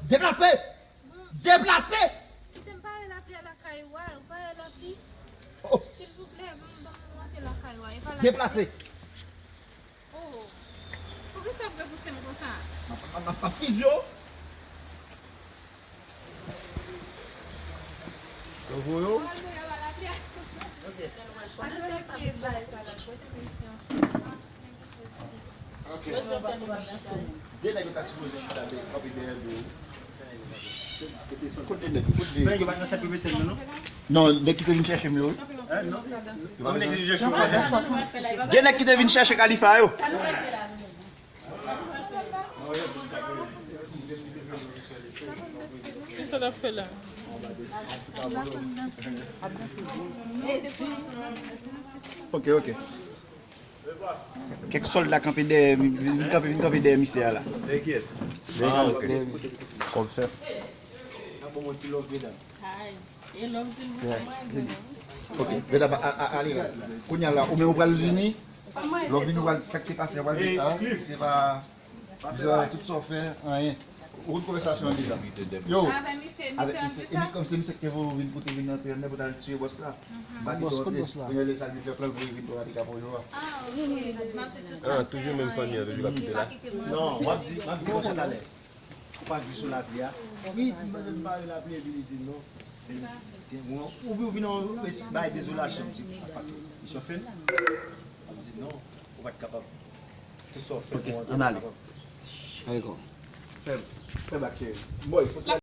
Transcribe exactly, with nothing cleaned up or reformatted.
Deplase! Deplase! Kite m pare lapli a lakay ou a, ou pare lapli. Oh. Silvouplè, ban m, ban m rantre lakay ou a. E pa lakay. Deplase! Oh. Poukisa w ap repouse m konsa? M ap, m ap, m ap fizye w. Yo voye w. Pral voye w a lapli a. Ok. Ak sa ki bay sa la, kote mesye an? Ok. De nèg yo ta sipoze chita de, kanpe dèyè do. Kote nèg yo? Kote nèg yo? Fè nèg yo pa nan sèk pwofesè nou, non? Non, nèg ki te vin chèche m yo, wi. Hein, non? Yo pa nan sèk pwofesè. Gen nèg ki te vin chèche Kalifa yo. Kisa l ap fè la? Ok, ok. Kèk sòlda kanpe dèyè, vin kanpe, vin kanpe dèyè misye a la. Dèyè kiyès? Ah, ok. Kòm chèf. N ap ban m yon ti love, medam. Ay. E love, silvouplè, mwen gen. Ok, medam, a, a, ale la. Kounye a la, ou menm ou pral vini. Lè w vini, w pral, sa k te pase a, w pral di, ah, se pa, se pa tout sa w fè, anyen. Ou konn konvèsasyon an deja. Yo, avè misye, misye ap di sa? E kòm se misye ki te voye w vin, pou te vin antre anndan, pou t al tiye bòs la. M pa kite w antre. Kounye a lè sa l vin fè plan, l voye vin pou l ale kapon yo a. Ah, ok. M ap di tout sa. Ah, toujou menm fanmi an, toujou k ap kite la. Non, w ap di, m ap di konsa talè. Ou pa jwe sou lapli a. Wi, ti madanm bare lapli epi li di non. Gen moun, ou vin bay dezolasyon, di sa pase. Misyon fen. Ap di non, ou pa t kapab. Tout sa w fè. Ok, ann ale. Ale kò. Fè, fè bak, cheri. Boy, fout sa.